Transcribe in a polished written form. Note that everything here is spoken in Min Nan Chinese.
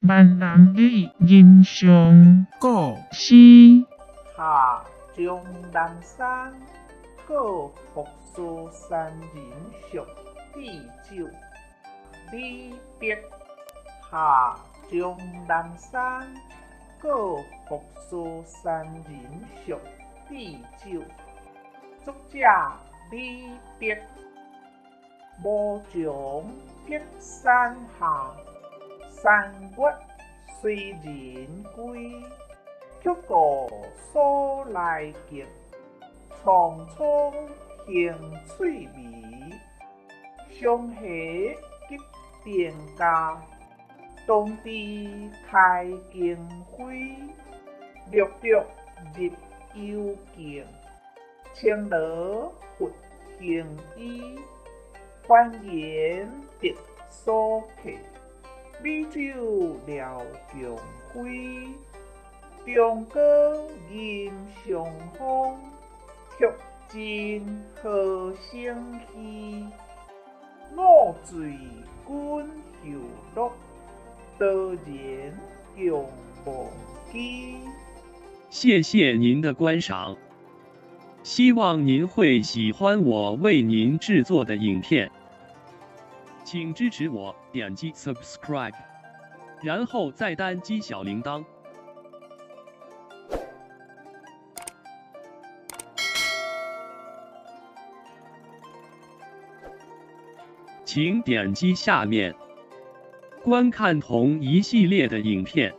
閩南語吟誦古詩。下終南山告福壽山人屬智酒李白。下終南山告福壽山人屬智酒，作者李白。無常碧山下，山月隨人歸。卻顧所來徑，蒼蒼行翠微。松下結定家，冬至開經輝。綠竹入幽徑，青蘿拂行衣。歡顏得所客，美酒聊共揮。長歌吟上風，曲盡和聲稀。五醉君受樂，陶然共忘機。謝謝您的觀賞，希望您會喜歡我為您製作的影片，請支持我點擊 subscribe，然後再單擊小鈴鐺。請點擊下面觀看同一系列的影片。